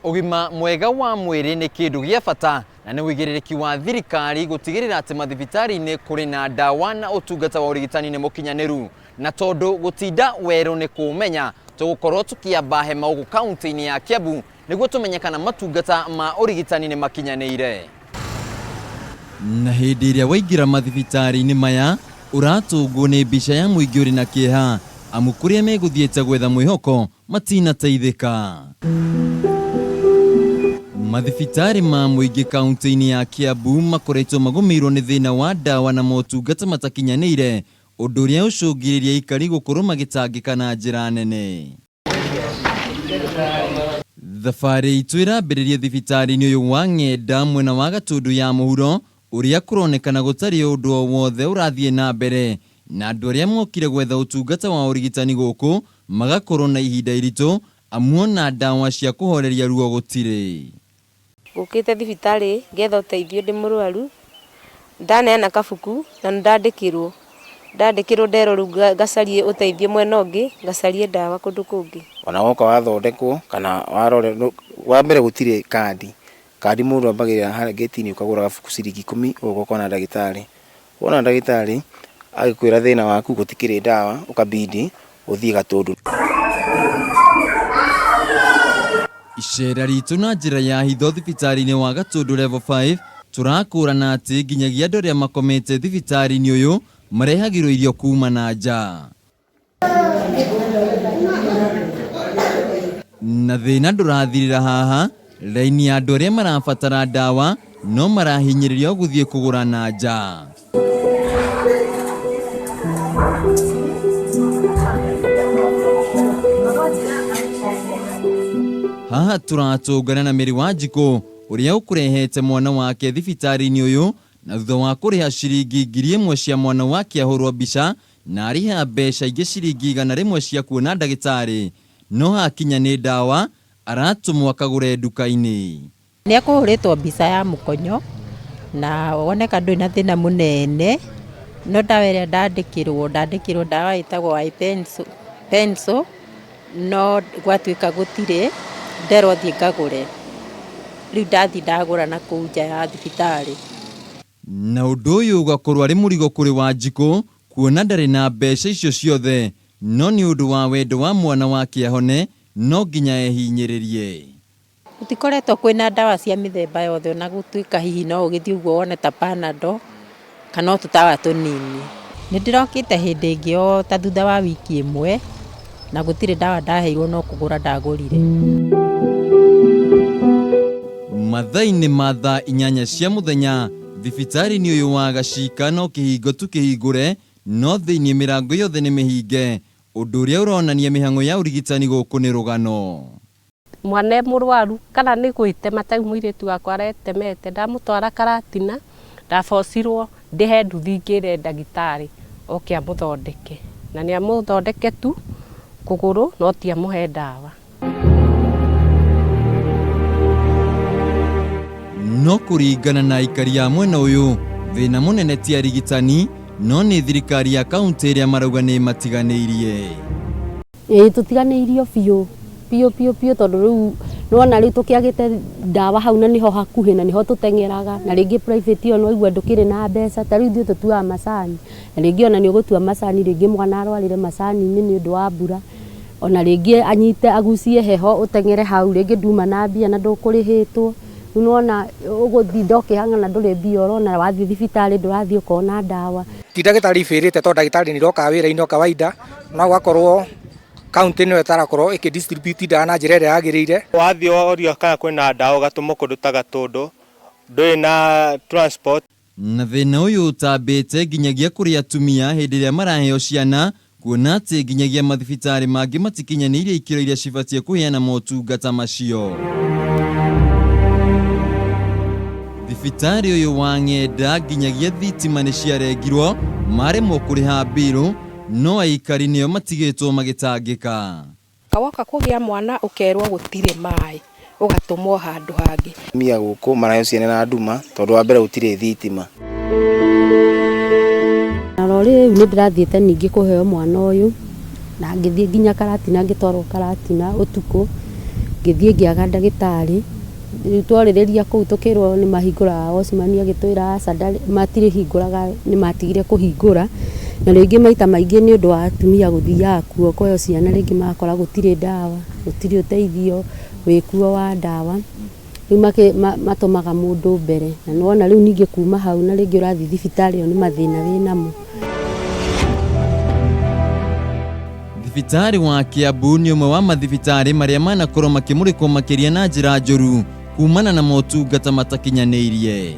Ũgima mwega wa mwĩrĩ nĩ kĩndũ gĩa bata na nĩ ũigĩrĩrĩki wa thirikari gũtigĩrĩra atĩ mathibitarĩ-inĩ kũrĩ na ndawa na ũtungata wa ũrigitani nĩ mũkinyanĩru. Na tondũ gũtinda werũ nĩ kũũmenya, tũgũkorwo tũkĩamba hema gũkũ kaunti-inĩ ya Kiambu nĩguo tũmenye kana matungata ma ũrigitani nĩ makinyanĩire. Na hĩndĩ ĩrĩa waingĩra mathibitarĩ-inĩ maya ũratũngwo nĩ mbica ya mũingĩ ũrĩ na kĩeha amu kũrĩa megũthiĩte gwetha mwĩhoko matinateithĩka. Mathibitarĩ ma mũingĩ kaunti-inĩ ya Kiambu makoretwo magũmĩirwo nĩ thĩna wa ndawa na motungata matakinyanĩire, ũndũ ũrĩa ũcũngĩrĩirie aikari gũkorwo magĩtangĩka na njĩra nene. Thabarĩ itũ ĩrambĩrĩria thibitarĩ-inĩ ũyũ wa Ng'enda mwena wa Gatũndũ ya mũhuro ũrĩa kũronekana gũtarĩ ũndũ o wothe ũrathiĩ na mbere na andũ arĩa mokire gwetha ũtungata wa ũrigitani gũkũ magakorwo na ihinda iritũ amu ona ndawa cia kũhoreria ruo gũtirĩ. Ngũkĩte thibitarĩ ngetha ũteithio ndĩ mũrwaru, ndaneana kabuku na nĩndandĩkĩrwo, ndandĩkĩrwo nderwo rĩu ngacarie ũteithio mwena ũngĩ, ngacarie ndawa kũndũ kũngĩ. Ona woka wathondekwo kana warorerwo, wa mbere gũtirĩ kandi, kandi mũndũ ambagĩrĩra harĩa gate-inĩ ũkagũra gabuku ciringi ikũmi ũgoka ũkona ndagĩtarĩ. Wona ndagĩtarĩ agĩkwĩra thĩna waku gũtikĩrĩ ndawa ũkabidi ũthiĩ Gatũndũ. Icera ritũ na njĩra ya hitho thibitarĩ-inĩ wa Gatũndũ Level 5 tũrakũrana atĩ nginyagia andũ arĩa makomete thibitarĩ-inĩ ũyũ marehagĩrwo irio kuma na nja. Na thĩna ndũrathirĩra haha, raini ya andũ arĩa marabatara ndawa no marahinyĩrĩrio gũthiĩ kũgũra na nja. Haha tũratũngana na Mary Wanjikũ ũrĩa ũkũrehete mwana wake thibitarĩ-inĩ ũyũ na thutha wa kũrĩha ciringi 1000 cia mwana wake ahũrwo mbica na arĩha mbeca ingĩ ciringi 100 cia kuona ndagĩtarĩ, no hakinya nĩ ndawa aratũmwo akagũre nduka-inĩ. Nĩ ekũhũrĩtwo mbica ya mũkonyo na woneka ndũrĩ na thĩna mũnene, no ndawa ĩrĩa ndandĩkĩrwo, ndandĩkĩrwo ndawa ĩtagwo pencil, no gwatuĩka gũtirĩ, nderwo thiĩ ngagũre. Rĩu ndathiĩ ndagũra na kũu nja ya thibitarĩ. Na ũndũ ũyũ ũgakorwo arĩ mũrigo kũrĩ Wanjikũ kuona ndarĩ na mbeca icio ciothe, no nĩ ũndũ wa wendo wa mwana wake ahone no nginya ehinyĩrĩrie. Gũtikoretwo kwĩna ndawa cia mĩthemba yothe ona gũtuĩka hihi no ũgĩthiĩ ũguo wone ta Panadol kana o tũtawa tũnini. Nĩ ndĩrokĩte hĩndĩ ĩngĩ o ta thutha wa wiki ĩmwe na gũtirĩ ndawa ndaheirwo no kũgũra ndagũrire. Mathaa-inĩ ma thaa 8 cia mũthenya thibitarĩ-inĩ ũyũ wa Gacika no kĩhingo tu kĩhingũre, no thĩinĩ mĩrango yothe nĩ mĩhinge, ũndũ ũrĩa ũronania mĩhang'o ya ũrigitani gũkũ nĩ rũgano. Mwana e mũrwaru kana nĩ gwĩtema ta rĩu mũirĩtu wakwa aretemete, ndamũtwara Karatina, ndabocirwo ndĩhe nduthi ngĩre ndagĩtarĩ oke amũthondeke, na nĩ amũthondeke tu kũgũrũ no ti amũhe ndawa. No kũringana na aikari a mwena ũyũ, thĩna mũnene ti arigitani no nĩ thirikari ya kaunti ĩrĩa marauga nĩ matiganĩirie. Ĩĩ tũtiganĩirio biũ biũ biũ biũ tondũ rĩu nĩwona rĩu tũkĩagĩte ndawa hau na nĩho hakuhĩ na nĩho tũteng'eraga, na rĩngĩ private ĩyo nĩwaigua ndũkĩrĩ na mbeca, ta rĩu ithuĩ tũtuaga macani, na rĩngĩ ona nĩ ũgũtua macani rĩngĩ mwana arwarĩre macani-inĩ nĩ ũndũ wa mbura, ona rĩngĩ anyite agucie heho ũteng'ere hau, rĩngĩ nduma na mbia na ndũkũrĩhĩtwo, rĩu nĩwona ũgũtinda ũkĩhang'ana ndũrĩ mbia ũrona, wathiĩ thibitarĩ ndũrathiĩ ũkona ndawa. Ti ndagĩtarĩ ibĩrĩte tondũ ndagĩtarĩ nĩ irokaga wĩra-inĩ o kawaida, no gũgakorwo kaunti nĩyo ĩtarakorwo ĩkĩ distribute ndawa na njĩra ĩrĩa yagĩrĩire. Wathiĩ woria kana kwĩna ndawa ũgatũmwo kũndũ ta Gatũndũ, ndũrĩ na transport. Na thĩna ũyũ ũtambĩte nginyagia kũrĩ atumia hĩndĩ ĩrĩa maraheo ciana, kuona atĩ nginyagia mathibitarĩ mangĩ matikinyanĩirie ikĩro iria cibatiĩ kũheana motungata macio. Thibitarĩ ũyũ wa Ng'enda nginyagia thitima nĩ ciarengirwo, maremwo kũrĩha mbirũ, no aikari nĩo matigĩtwo magĩtangĩka. Woka kũgĩa mwana ũkerwo gũtirĩ maĩ, ũgatũmwo handũ hangĩ. Atumia gũkũ maraheo ciana na nduma tondũ wa mbere gũtirĩ thitima. Oro rĩu nĩ ndĩrathiĩte ningĩ kũheo mwana ũyũ na ngĩthiĩ nginya Karatina, ngĩtwarwo Karatina ũtukũ. Ngĩthiĩ ngĩaga ndagĩtarĩ. Rĩu twarĩrĩria kũu tũkĩrwo nĩ mahingũraga, watchman agĩtwĩra aca matirĩhingũraga, nĩ matigire kũhingũra. Na rĩngĩ maita maingĩ nĩ ũndũ wa atumia gũthiaga kuo kũheo ciana, rĩngĩ magakora gũtirĩ ndawa, gũtirĩ ũteithio wĩkuo wa ndawa. Rĩu matũmaga mũndũ mbere, na nĩwona rĩu ningĩ kuma hau na rĩngĩ ũrathiĩ thibitarĩ ĩyo nĩ mathĩna wĩnamo. Thibitarĩ wa Kiambu nĩ ũmwe wa mathibitarĩ marĩa manakorwo makĩmũrĩkwo makĩria na njĩra njũru kumana na motungata matakinyanĩirie.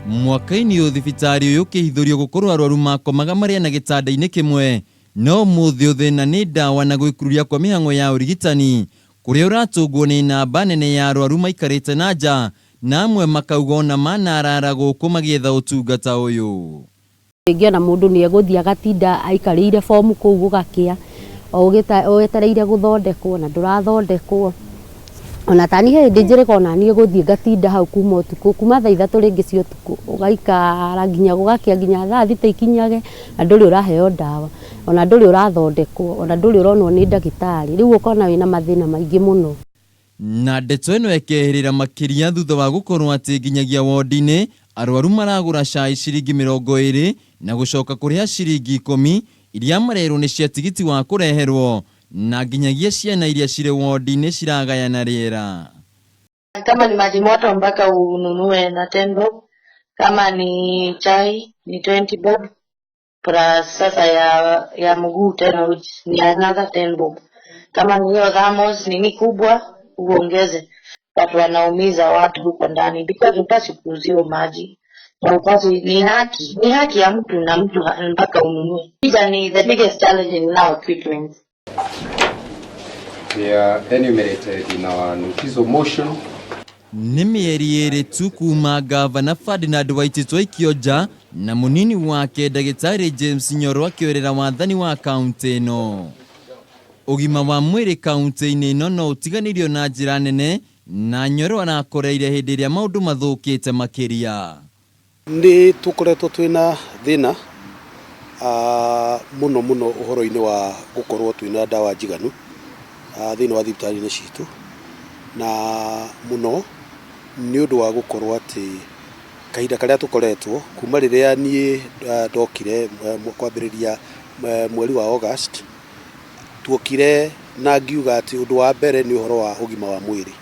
Mwaka-inĩ ũyũ thibitarĩ ũyũ ũkĩhithũrio gũkorwo arwaru makomaga marĩ ana gĩtanda-inĩ kĩmwe, no ũmũthĩ ũyũ thĩna nĩ ndawa na gwĩkururia kwa mĩhang'o ya ũrigitani kũrĩa ũratũngwo nĩ namba nene ya arwaru maikarĩte na nja, na amwe makauga ona manarara gũkũ magĩetha ũtungata ũyũ. Rĩngĩ ona mũndũ nĩ egũthiĩ agatinda aikarĩire bomu kũu gũgakĩa, o wetereire gũthondekwo na ndũrathondekwo. Ona tani he hĩndĩ njĩrĩga ona niĩ gũthiĩ ngatinda hau kuma ũtukũ, kuma thaa 3 rĩngĩ cia ũtukũ, ũgaikara nginya gũgakĩa nginya thaa 6 ikinyage, na ndũrĩ ũraheo ndawa, ona ndũrĩ ũrathondekwo, ona ndũrĩ ũronwo nĩ ndagĩtarĩ. Rĩu ũkona wĩna mathĩna maingĩ mũno. Na ndeto ĩno ĩkeherera makĩria thutha wa gũkorwo atĩ nginyagia wodi-inĩ arwaru maragũra cai ciringi 20 na gũcoka kũrĩha ciringi 10 iria marerwo nĩ cia tigiti wa kũreherwo, na nginyagia ciana iria cirĩ wodi-inĩ ciragayana rĩera. Kama ni maji moto mpaka ununue na 10 bob, kama ni chai ni 20 bob, plus sasa ya mguu tena ni another 10 bob. Kama ni hiyo thermos nini kubwa uongeze. Watu wanaumiza watu huko ndani because hupasi kuuziwa maji. Na hupasi, ni haki ya mtu na mtu mpaka ununue. Hizo ni the biggest challenge in now treatment. They are enumerated in our notice of motion. Nĩ mĩeri 2 tu kuma gavana Ferdinand Waititu aikio nja na mũnini wake ndagĩtarĩ James Nyoro akĩorĩra wathani wa kaũntĩ ĩno. Ũgima wa mwĩrĩ kaũntĩ-inĩ ĩno no ũtiganĩrio na njĩra nene, na Nyoro arakoreire hĩndĩ ĩrĩa maũndũ mathũkĩte makĩria. Nĩ tũkoretwo twĩna thĩna mũno mũno ũhoro-inĩ wa gũkorwo twĩna ndawa njiganu thĩinĩ wa thibitarĩ-inĩ citũ, na mũno nĩ ũndũ wa gũkorwo atĩ kahinda karĩa tũkoretwo kuma rĩrĩa niĩ ndokire kwambĩrĩria mweri wa August, tuokire na ngiuga atĩ ũndũ wa mbere nĩ ũhoro wa ũgima wa mwĩrĩ,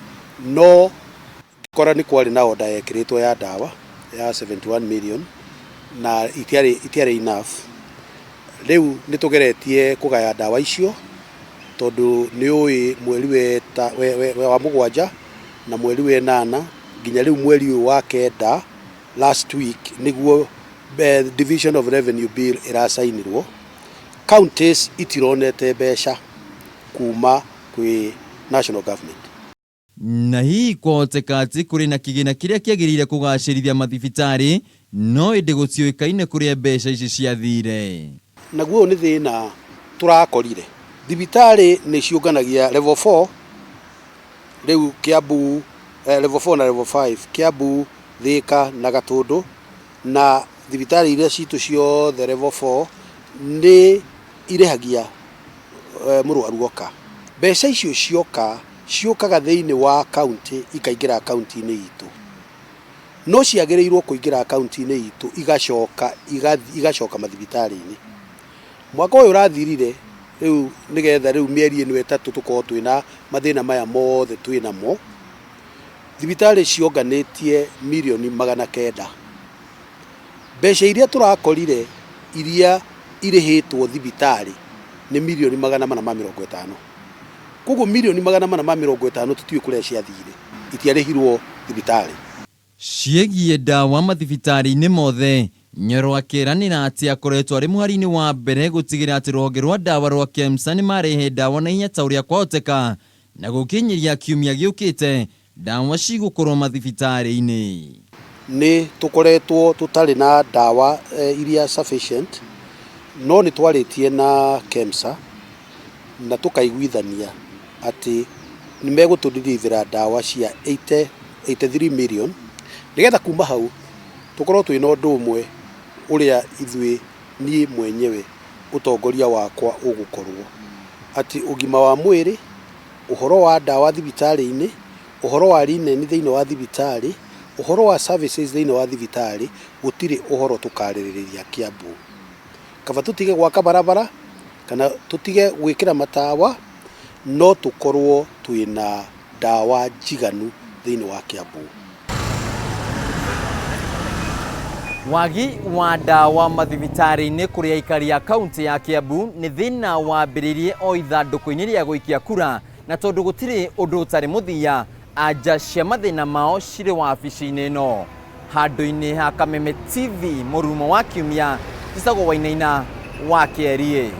no ngĩkora nĩ kwarĩ na order yekĩrĩtwo ya ndawa ya 71 million na itiarĩ enough. Rĩu nĩ tũgeretie kũgaya ndawa icio tondũ nĩ ũĩ mweri wa 7 na mweri wa 8 nginya rĩu mweri ũyũ wa 9 last week nĩguo Division of Revenue Bill ĩracainirwo. Counties itironete mbeca kuma kwĩ national government. Na hihi kwahoteka atĩ kũrĩ na kĩgĩna kĩrĩa kĩagĩrĩire kũgacĩrithia mathibitarĩ, no ĩndĩ gũtiũĩkaine kũrĩa mbeca ici ciathire. Naguo ũyũ nĩ thĩna tũrakorire. Thibitarĩ nĩ ciũnganagia level 4 rĩu Kiambu, level 4 na level 5 Kiambu, Thika na Gatũndũ, na thibitarĩ iria citũ ciothe level 4 nĩ irĩhagia mũrwaru oka. Mbeca icio cioka ciũkaga thĩinĩ wa county ikaingĩra akaunti-inĩ itũ, no ciagĩrĩirwo kũingĩra akaunti-inĩ itũ igacoka mathibitarĩ-inĩ. Mwaka ũyũ ũrathirire rĩu nĩgetha rĩu mĩeri ĩno 3 tũkorwo twĩna mathĩna maya mothe twĩnamo, thibitarĩ cionganĩtie mirioni 900. Mbeca iria tũrakorire iria irĩhĩtwo thibitarĩ nĩ mirioni 450. Koguo mirioni 450 tũtiũĩ kũrĩa ciathire, itiarĩhirwo thibitarĩ. Ciĩgiĩ ndawa mathibitarĩ-inĩ mothe, Nyoro akĩranĩra atĩ akoretwo arĩ mũhari-inĩ wa mbere gũtigĩrĩra atĩ rũhonge rwa ndawa rwa KEMSA nĩ marehe ndawa na ihenya ta ũrĩa kwahoteka, na gũkinyĩria kiumia gĩũkĩte ndawa cigũkorwo mathibitarĩ-inĩ. Nĩ tũkoretwo tũtarĩ na ndawa iria sufficient, no nĩ twarĩtie na KEMSA na tũkaiguithania atĩ nĩ megũtũdeliver ndawa cia 83 million nĩgetha kuma hau tũkorwo twĩna ũndũ ũmwe ũrĩa ithuĩ niĩ mwenyewe ũtongoria wakwa ũgũkorwo atĩ ũgima wa mwĩrĩ Ũhoro wa ndawa thibitarĩ-inĩ, ũhoro wa linen thĩinĩ wa thibitarĩ, ũhoro wa services thĩinĩ wa thibitarĩ, gũtirĩ ũhoro tũkarĩrĩria Kiambu. Kaba tũtige gwaka barabara kana tũtige gwĩkĩra matawa, no tũkorwo twĩna ndawa njiganu thĩinĩ wa Kiambu. Wagi wa ndawa mathibitarĩ-inĩ kũrĩ aikari a kaunti ya Kiambu nĩ thĩna wambĩrĩirie o ithandũkũ-inĩ rĩa gũikia kura, na tondũ gũtirĩ ũndũ ũtarĩ mũthia, anja cia mathĩna mao cirĩ wabici-inĩ ĩno. Handũ-inĩ ha Kameme TV mũrurumo wa kiumia, njĩtagwo Wainaina wa Kĩeriĩ.